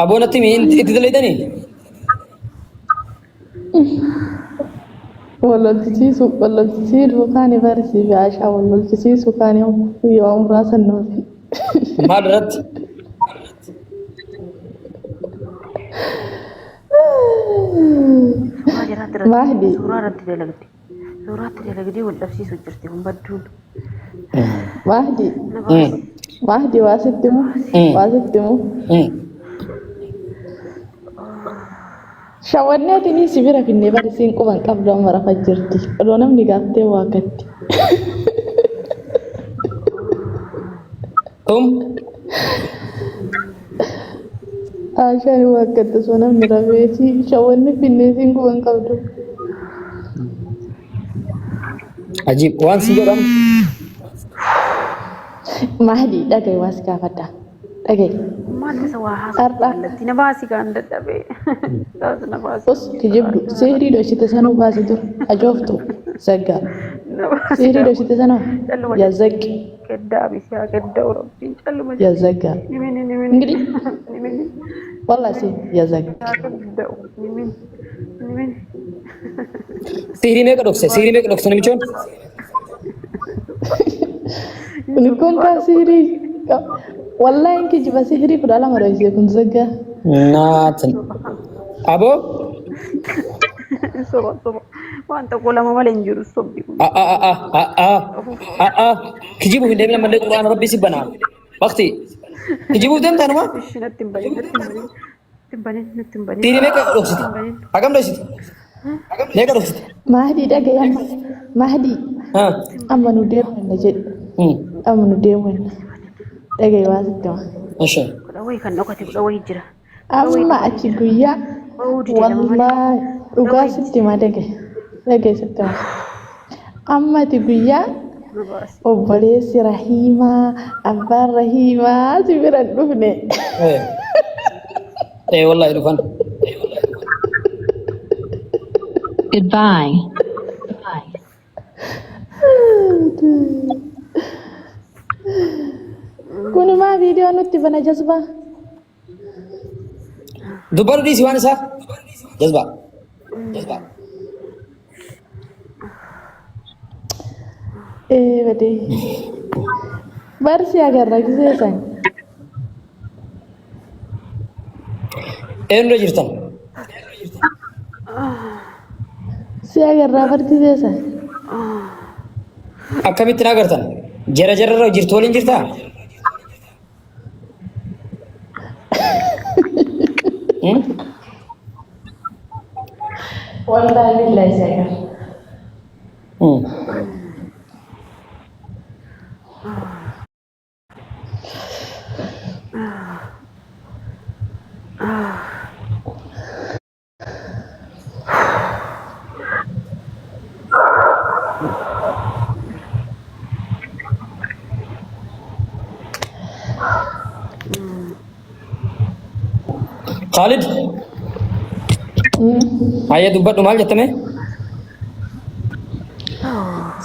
Aboo natti himi itti dalaydanii? Wal lolchisiisu wal lolchisiisu kaani barisii fi Aishaa wal lolchisiisu kaani guyyaa umraa san nuufi. Maal irratti? Suuraa jiraatti irratti Mahdi suuraa irratti dalagdi. Suuraatti dalagdee wal dhabsiisu jirti kun badduun. Mahdi Na baasi. Mahdi waa sitti himu waa sitti himu. Shawwanneetiin si bira finnee bari siin quban qabdu amma rafa jirti. Odoo namni gaaftee waa gatti. Tum Aashaan waa gatti osoo namni rafeeti. Shawwanni finnee siin quban qabdu. Ajiib waan si jedhamu. Mahdi dhaga'i waa si gaafadha. Dhaga'i. Maal isa waa haasa'u Har'a kallattii na baasi kaan dadhabee. Taas na baasi. os kijibdu sihrii dhoksite sanuu baasi dur ajooftu zaggaa. Na baasi Sihrii dhoksite sanuu Calluma yaa zaggi keddaa misi haa kedda'u rabbiin calluma yaa zaggaa. nimini nimini Ingili nimini wallahi si yaa zaggi. haa kedda'u nimini nimini. Sihrii meeqa dhokse? Sihrii meeqa dhokse namichoon? Kun kun kaa sihrii wallahi hin kijiba sihrii 12 dhoksite kun zaggaa. Naatin. Aboo Soba soba waan tokko lama malee hin jiru sobdi kun. a a a a a a a kijibuuf hin deemin ammallee qur'aana rabbii si banaa. Waqti kijibuuf deemtaa numa? Ishi natti hin banin natti hin banin natti hin banin natti hin banin. Sihrii meeqa dhoksite? Hin banin. Hagam dhoksite? Meeqa dhoksite? Mahdi dhaga'i amma Mahdi Haa. amma nu deemanna jedhi amma nu deemanna dhaga'i waa sitti hima. Ishee. Kudha wayii kan dhokate kudha wayii jira. Amma achi guyyaa Bahuu dide lama malee. wallaahi dhugaa sitti hima dhaga'i dhaga'i sitti hima. Amma ati guyyaa Na baasi. obboleessi Rahiimaa abbaan Rahiimaa si bira hin dhufne. Eh. Eh wallahi dhufan. Goodbye. Kunumaa viidiyoo nutti bana jazbaa. Dubbadhu dhiisi waan isaa. Jazbaa. Jazbaa. Ee badee. Barsi agarra gisee san. Eenyurra jirtan? Si agarraa barsiisee san. Akkamitti na agartan? Jara jararra jirtu waliin jirtaa? Hmm? Wallaahi billahi si agarra. Hmm. Khalid, hayya dubbadhu maal jettame?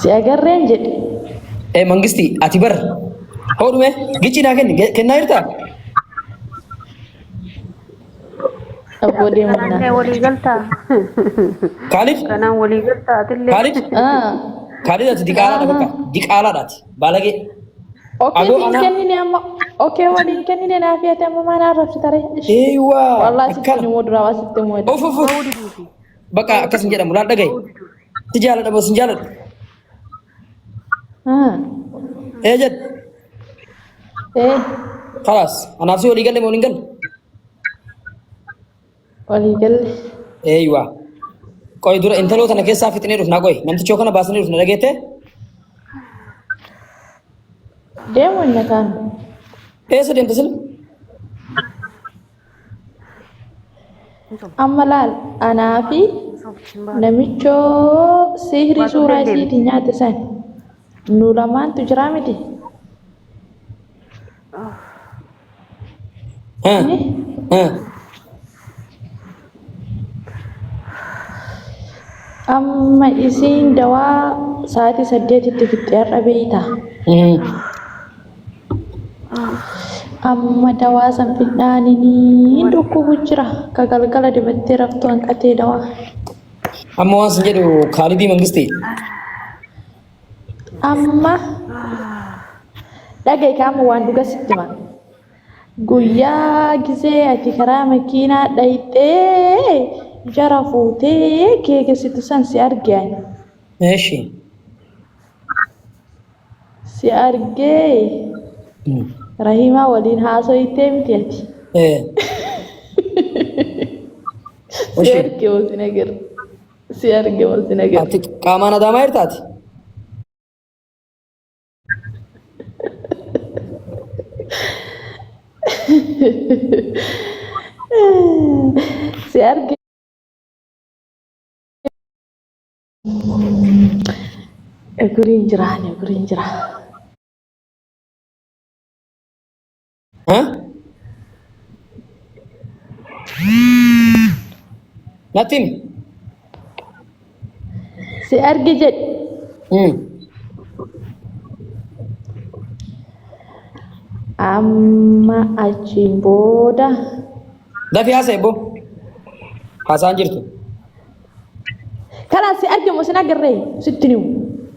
Si agarreen jedhe. Eh mangisti ati bar hodhume gichi naa kenni kennaa jirtaa? Abboo Kanaan deemannaa. walii galtaa? Khalid Kanaan walii galtaa atillee? Khalid Ah. Khalid ati diqaalaadha bakka diqaalaadha ati baalagee. Okee Aboo siin ana kennine amma okee waliin kennine naaf yaate amma maan arrabsita ree. eeywaa Wallaahi sitti akkana immoo duraa waa sitti immoo. of of of Bahuu diduufi. bakka akkas hin jedhamu laal dhagahi si jaaladha moo sin jaaladhu Ah. ee jedhu Eh khalaas anaaf si walii galle moo waliin galle walii galle. eeywaa qoy dura intaloo tana keessaa fixnee dhufnaa qoy namtichoo kana baasnee dhufna dhageette Deemu inni kaan. eessa deemta sila Amma laal anaa fi namichoo sihrii suuraa isiitiin nyaate san nu lamaantu jiraa miti. Haa haa Amma isiin dawaa sa'aatii 8tti fixxee har'a beeyta. Amma dawaa san fidhaanini dhukkubu jira. Ka galgala dibattee raftu hanqatee dawaa. Amma waan sin jedhu Kaalidii Mangistii. Amma dhaga'i kaama waan dhuga sitti hima. Guyyaa gizee ati karaa makiinaa dhayxee jara fuutee geegessitu san si arge ani. Eshi. Si argee Rahimaa waliin haasoytee miti ati. Eh. Si Eshi. arge moo sin agarre? Si arge moo sin agarre? Ati qaamaan adaamaa jirtaati? Si arge. Guriin jira ani guriin jira. Ha? Natti himi. Si arge jedhi. Amma achiin booda Dafii haasa'e boo. Haasa'aan jirtu. Karaa si arge moo sin agarree sitti nimu.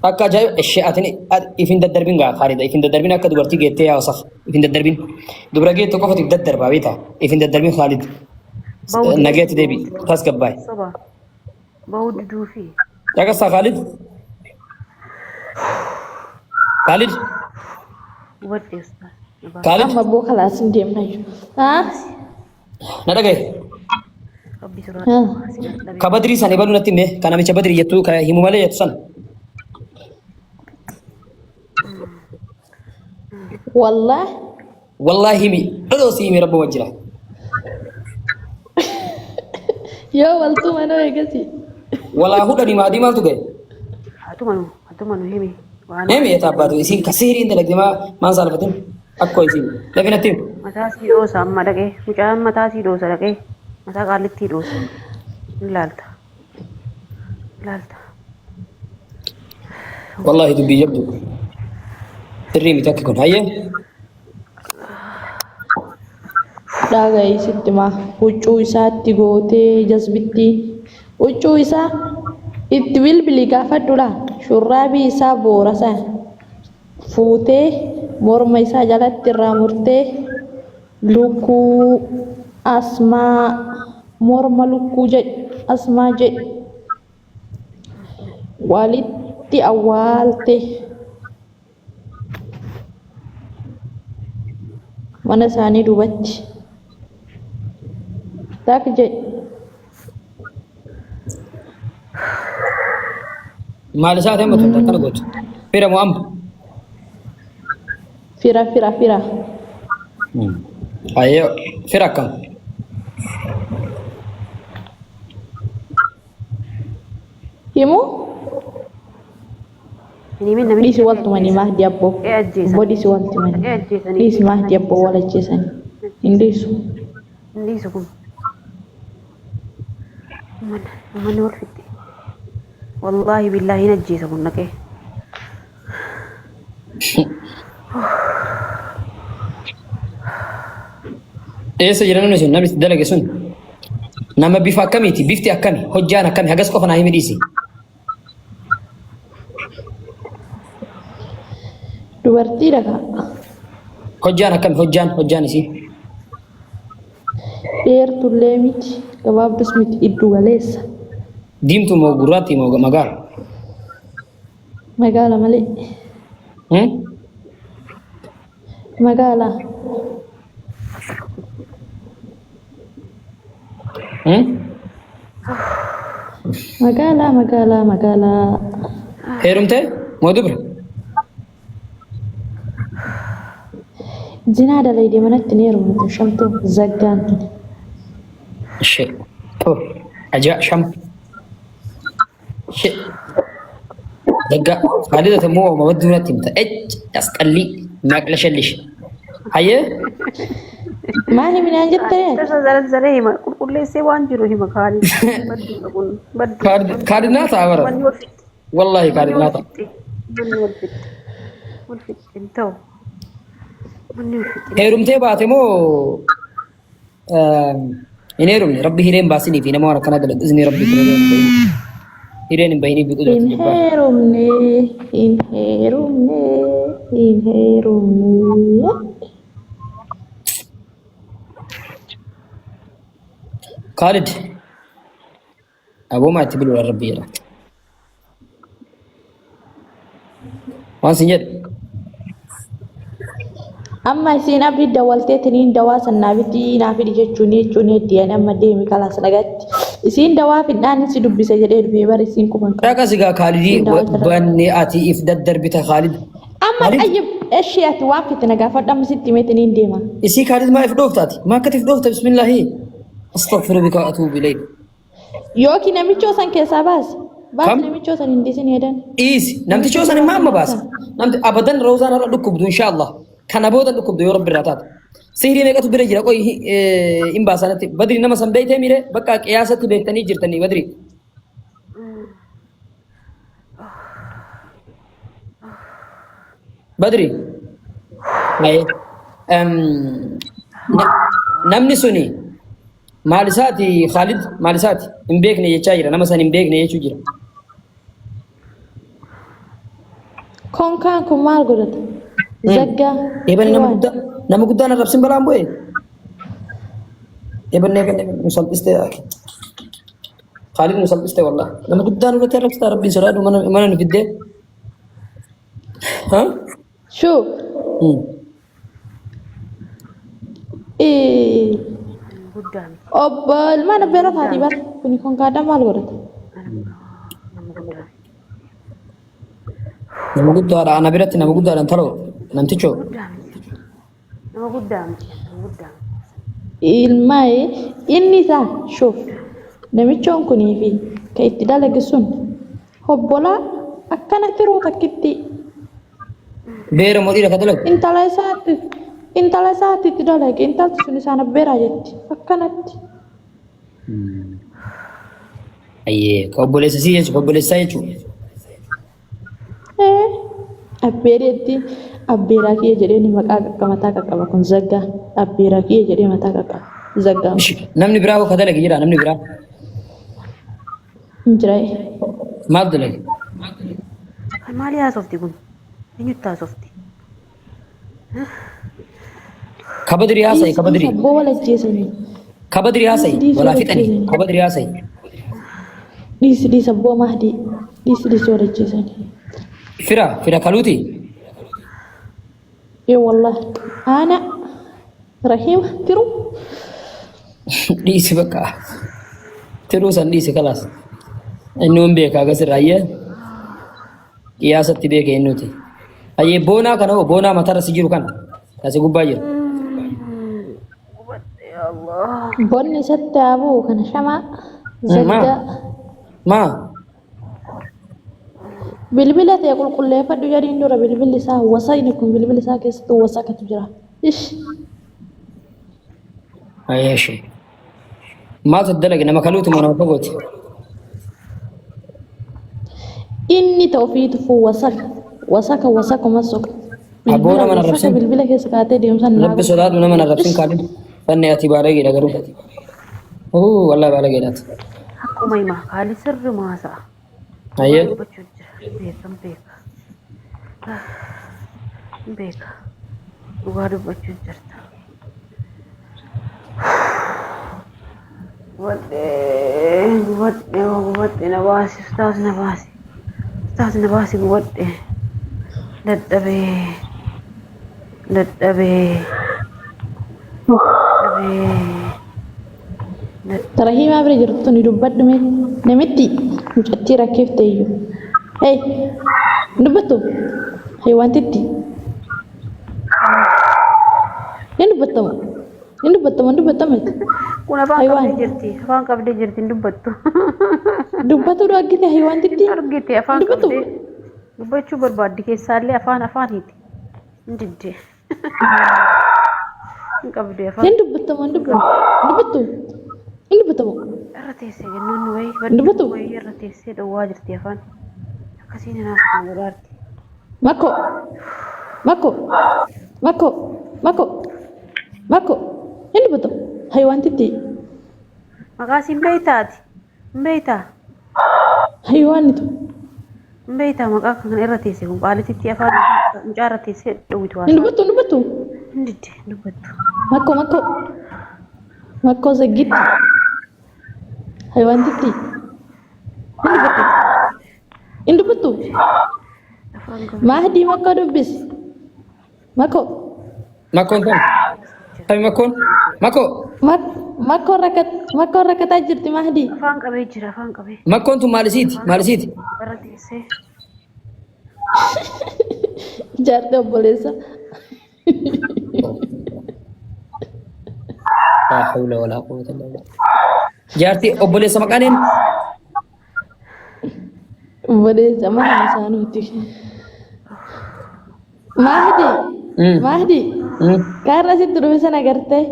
Akka ajaa'iba ishee atin ifin daddarbin gaa Kaalida ifin daddarbin akka dubartii geettee yaa wasaf ifin daddarbin dubra geettu qofatu if daddarbaa beektaa ifin daddarbin Kaalid Bahuu nageetti deebi tasgabbaay. Soba. Bahuu diduufi. Dhaqassaa Kaalid Kaalid Hubadhe ustaaz. Kaalid Amma boo kalaas hin deemna iyyuu. Haa? Na dhagaye. Rabbi sodaadhu. Ka badrii san ebaluu natti hime ka namicha badrii jettu ka himu malee jettu san. Wallahi. Wallaahi himi dhodoo si himi rabba wajjira. Yoo waltuu manoo eegasi. Walaa hudhani maadii maaltu gahe? Hatuma nu hatuma nu himi. Waan Himi eeta abbaatu isiin ka sihiriin dalagde maa maan saalfatin akkoo isiin lafi natti himi. Mataa sii dhoosa amma dhaqee mucaan mataa sii dhoosa dhaqee mataa qaallittii dhoosa. Hin laalta. Hin laalta. Wallaahi dubbii jabdu. Sirrii miti akki kun hayyee. Dhaga'i sitti himaa. Huccuu isaatti gootee jazbittii. Huccuu isaa itti bilbili gaafadhu laa. Shurraabii isaa boora sana fuutee morma isaa jalatti irraa murtee lukkuu asmaa morma lukkuu jedhi asmaa jedhi walitti awwaalte. Mana isaanii duubatti. Tak jedhi. Maal isaa ta'e matu akkana gootu. Fira moo amma? Fira fira fira. Hayyee fira akkam? Himu? Hin himin namichi Dhiisi waltumanii mahdi abboo. Dhaqee ajjeesan. Abboo dhiisi waltumanii. Dhaqee ajjeesanii. Dhiisi mahdi abboo wal ajjeesanii. Hin dhiisu. Hin dhiisu kun. Uummanni uummanni wal fixxe. Wallaahi billaahi hin ajjeesa kun dhaqee. Eessa jira namni sun namni itti dalage sun nama bifa akkamiiti bifti akkami hojjaan akkami hagas qofa naa himi dhiisi. Dubartiidha kaa. Hojjaan akkami hojjaan hojjaan isii. Dheertullee miti gabaabdus miti iddu galeessa. Diimtuu moo gurraattii moo magaala? Magaala malee. Hmm? Magaala. Hmm? Magaalaa magaalaa magaalaa. Heerumtee moo dubra? Zinaa dalaydee manatti ni heerumtu shamtuu zaggaan tuni. Ishee. Oh, ajaa sham. Ishee. Dagga Kaalida tammoo waama badduu natti himta. Ecc asxallii maaqlashallish. Hayyee Maal himinaan jettee ati? Tasa zarazaree hima qulqulleessee waan jiru hima kaanii badduudha kun badduudha. kaadinaa ta'a bara. Manni wal fixxe. Wallaahi Manni kaadinaa wal ta'a. fixxe. Manni wal fixxe. Wal fixxe hin ta'u. Manni ulfixina. Heerumtee baate moo hin heerumne? Rabbi hireen baasinii fi nama waan akkanaa dalagu izni rabbi hireen hin bahinii. Hireen hin bahinii fi Hin qudrati jabbaar. heerumne, hin heerumne, hin heerumne. Kaalid aboomaa itti bilbila rabbi jedha. Waan sin jedhu. Amma isiin abdii dawwalteetiniin dawaa san naa fidii naa fidi jechuun jechuun heddiyan amma deemi kalaas dhagatti. Isiin dawaa fidhaan si dubbise jedhee dhufee bar isiin quban qabu. Dhaqa sigaa Kaalidii Isiin dawaa jala. banne ati if daddarbita Kaalid. Amma Kaalid xayyib eshii ati waan fite na gaafadhu amma sitti himeetiniin deema. isii Kaalid maa if dhooftaati? Maa akkati if dhoofta bismillaahi. Astaghfiru bika wa atuubu ilayk. Yookiin namichoo san keessaa baasi. Baasi Kam? namichoo san hin dhiisin hedan. Dhiisi. Namtichi yoo san immoo amma baasa. Namti abadan roozaan har'a dhukkubdu inshaallah. Kana booda dhukkubdu yoo rabbi irraa taate. Sihrii meeqatu bira jira qoy hin baasanatti. Badri nama san beektee miire bakka qiyaasatti beektanii jirtanii badri. Badri. Aye. Namni suni maal isaati Khalid maal isaati hin beekne jechaa jira nama san hin beekne jechuu jira. Konkaan kun maal godhata? Zaggaa. Eebanne nama guddaa nama guddaan arrabsin balaan bu'e. Eebanne eebanne nu salphiste. Khalid nu salphiste wallah. Nama guddaa nurratti arrabsita rabbiin sodaadhu mana mana nu fiddee. Ha? Shuu. Guddaa miti. Obbo ilmaan abbeera taatii bara. Kuni konkaadhaan maal godhata? Nama guddaa miti. Nama guddaadha ana biratti nama guddaadha intalo namtichoo. Guddaa miti. Nama guddaa miti. Nama guddaa miti. Ilmaa inni isaa shuuf namichoon kunii fi ka itti dalage sun hobbolaa akkana tiruu takkitti Beera moo dhiira ka dalagu? Intala isaatti intala isaatti itti dalage intalti sun isaan abbeeraa jetti akkanatti. Ayyee ka obboleessa sii jechuudha obboleessa jechuudha. Ee abbeereetti abbeeraa kiyya jedhee ni maqaa qaqqaba mataa qaqqaba kun zaggaa abbeeraa kiyya jedhee mataa qaqqaba zaggaa Ishi, Namni biraa hoo ka dalage jira namni biraa hin jira. maal dalage? Kan maalii haasofti kun? Eenyutti haasofti? Ka badrii haasa'i ka badrii. Abboo wal ajjeesanii. Ka badrii haasa'i Dhiisi walaa wal fixanii ajjeesanii. ka badrii haasa'i. Dhiisi dhiisi abboo mahdii. Dhiisi dhiisi wal ajjeesanii. Fira fira kaluuti. Ee wallahi. Ana Rahima tiru. Dhiisi bakka. Tiruu san dhiisi kalaas. Inni hin beeka agas irraa ayyee. Qiyaasatti beeke innuti. Ayyee boonaa kana hoo boonaa matarra si jiru kana. Kasi gubbaa jiru. Gubadhe yaa Allah. Bonni isatti haa bu'u kana shamaa. Maa? Zaggaa. Maa? Bilbila ta'e qulqulleeffadhu jedhiin dura bilbilli isaa wasaqni kun bilbila isaa keessatti wasaqatu jira. Ish. Ayyee ishee. Maaltu dalage nama kaluuti moo nama fagooti? Inni ta ofii tufuu wasaka. Wasaka wasakuma soqa. Abboo Bilbila nama wasaka arrabsin. bilbila keessa kaatee deemsan naa Rabbi sodaadhu nama arrabsin kaalin. Fanni ati baalageedha garuu. Uu wallahi baalageedha ati. Akkuma hima kaali sirri maasa'a. Ayyee. Dubbachuu jira. Beekan beeka. Beeka. Dhugaa dubbachuu jirta. Gubadhee gubadhee gubadhee na baasi ustaas na baasi. Ustaas na baasi gubadhee. Dadhabee. Dadhabee. Dadhabee. Tarahiimaa bira jirtu ni dubbadhu mee namitti mucattii rakkeefte iyyuu. Hey, hin dubbattu? Hey, wantitti. Hin dubbattamu. Hin dubbattamu, hin dubbattamu. Kun afaan Haywaan. qabdee jirti. Afaan qabdee jirti hin dubbattu. Dubbatu argite hey, wantitti. Hin argite afaan Hin dubbattu. qabdee. Dubbachuu barbaaddi keessaallee afaan afaaniiti. Hin didde. Hin qabdee afaan. Hin dubbattamu, hin dubbattamu. Hin dubbattu. Hin dubbattamu. Irra teessee gennoonni wayii Hin dubbattu. wayii irra teessee dhowwaa jirti afaan. Akkasiin hinaaf godhaarti. Makko. Makko. Makko. Mako. Mako. Hin dubbatu. Haywaantitti. Maqaa siin beeytaati? Hin beeytaa? Haywaannitu. Hin beeytaa maqaa kan irra teesse kun qaalititti afaan mucaa irra teessee dhowwitu Hin haasaa. dubbattu hin dubbattu. Hin didde hin dubbattu. Mako mako. Mako zeggitti. Haywaantitti. Hin dubbattu. Hin dubbattu. Afaan qabdi. Mahdii makoo dubbisi. Mako. Makkoon tami. Tami makkoon. Makko. Makkoon rakkat makkoon rakkataa jirti Mahdii. Afaan qabee jira afaan qabee. Makkoon tun maal isiiti? Maal isiiti? Irra teessee. Jaartii obboleessa. Laa hawla walaa quwwata illaa billah. Jaartii obboleessa maqaan eenyu? Obboleessa mana isaanuuti. Mahdi. Mahdi. Kaarra sitti dhufe sana agartee.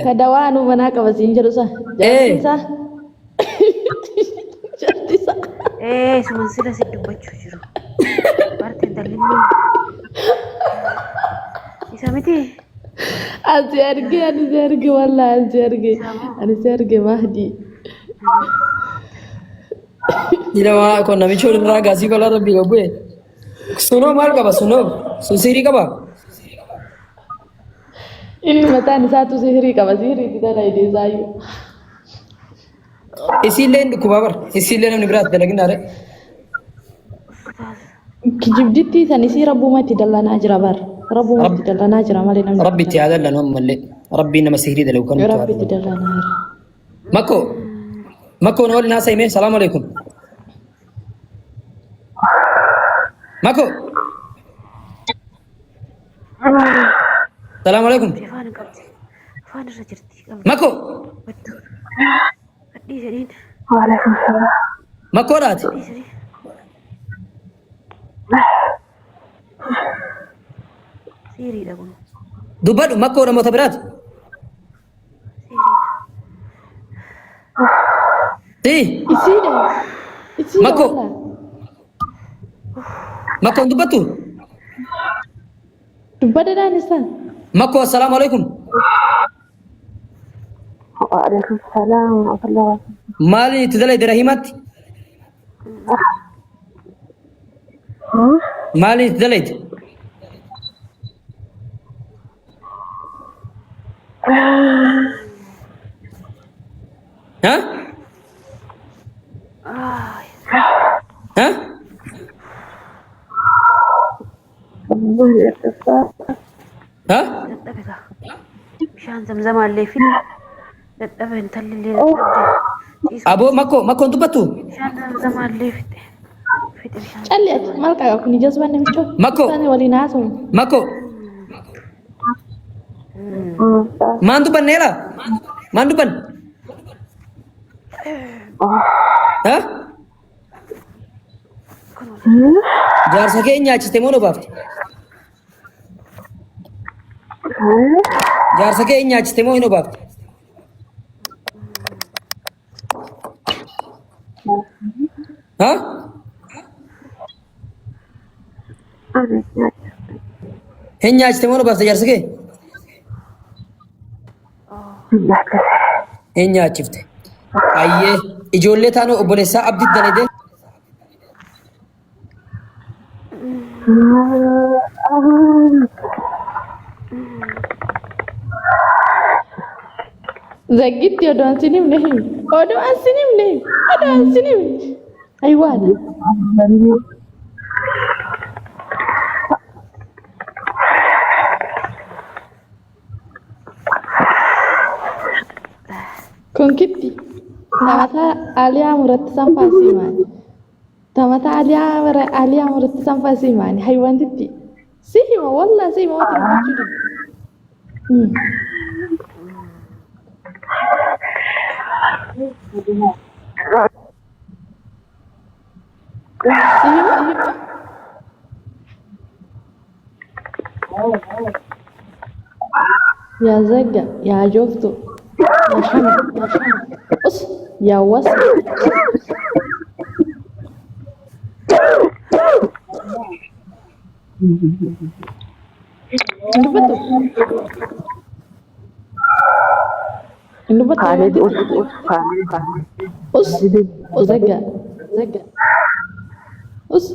Ka dawaa anuu manaa qaba siin jedhu sana. Jaartii isaa. Jaartii isaa. Ee suman sila si dubbachuu jiru. Barte intalli immoo. Isa miti. Asi arge ani si arge wallah ani si arge ani si arge Mahdi. Ilma kun namichi walirraa gaasii kolaa rabbii gabbu'e. Sunoo maal qaba sunoo? Sun siirii qaba? Inni mataan isaatu sihirii qaba sihirii itti dalagde isaayyuu. Isiillee hin dhukkubaa bar. Isiillee namni biraatti dalaginaa re. Kijibdittii san isii rabbuma itti dallanaa jira bar. Rabbuma itti dallanaa jira malee namni. Rabbi itti haa dallanu ammallee. Rabbiin nama sihirii dalagu kan itti haa Rabbi itti dallanu. dallanaa jira. Makko. Makko na waliin haasa'ime. Salaamu alaikum. Makko. Salaamu alaikum. Afaan hin qabdi. Afaan irra jirti qabdi. Makko. Baddu. Badhii jedhiin. Waalaikum salaam. Makkoodhaati. Badhii jedhiin. Siiriidha kun. Dubbadhu makkoo namoota biraati. Si. Isiidha. Isiidha Makko. wallah. Makkoon dubbattu. Dubbadadhaan isaan. Makkoo assalaamu alaikum. Waalaikum salaam wa rahmatullahi. Maaliin itti dalayde Rahimaatti? Maaliin itti dalayde? Ha? Ha? Ha? Dadhabe gaa. Bishaan zamzamaallee fide. Dadhabe intalli illee dadhabde. Ciisuu Aboo makkoo makkoon dubbattu? bishaan zamzamaallee fixe. Fixe bishaan. Calli ati maal qaba kun jazbaan namichoo. Makkoo. Isaan waliin haasawu. Makkoo. Maan dubbanneera? Maan dubbanne? Ha? Jaarsa kee nyaachiste moo baafte? Jaarsa kee nyaachiste moo hin obaafte? Ha? Hin nyaachiste moo obaafte jaarsa kee? Hin nyaachifte. Ayyee ijoollee taanoo obboleessaa Abdii dalagee Zaggitti odoo an sin himne himi. Odoo an sin himne himi. Odoo an sin himne. Aywaana. Kun kitti. Tamataa Aliyaa muratti sanfaa siimaani. Tamataa Aliyaa mara Aliyaa muratti sanfaa siimaani. Haywantitti. Si hima wallah si hima wati dubbachuu dide. Si hima. Yaa zagga, yaa ajooftu, yaa shama, us, yaa wasa. Hin dubbattu? Hin dubbattu Kaalid us haywantitti? us Kaalid. Us. Zagga. Zagga. Us.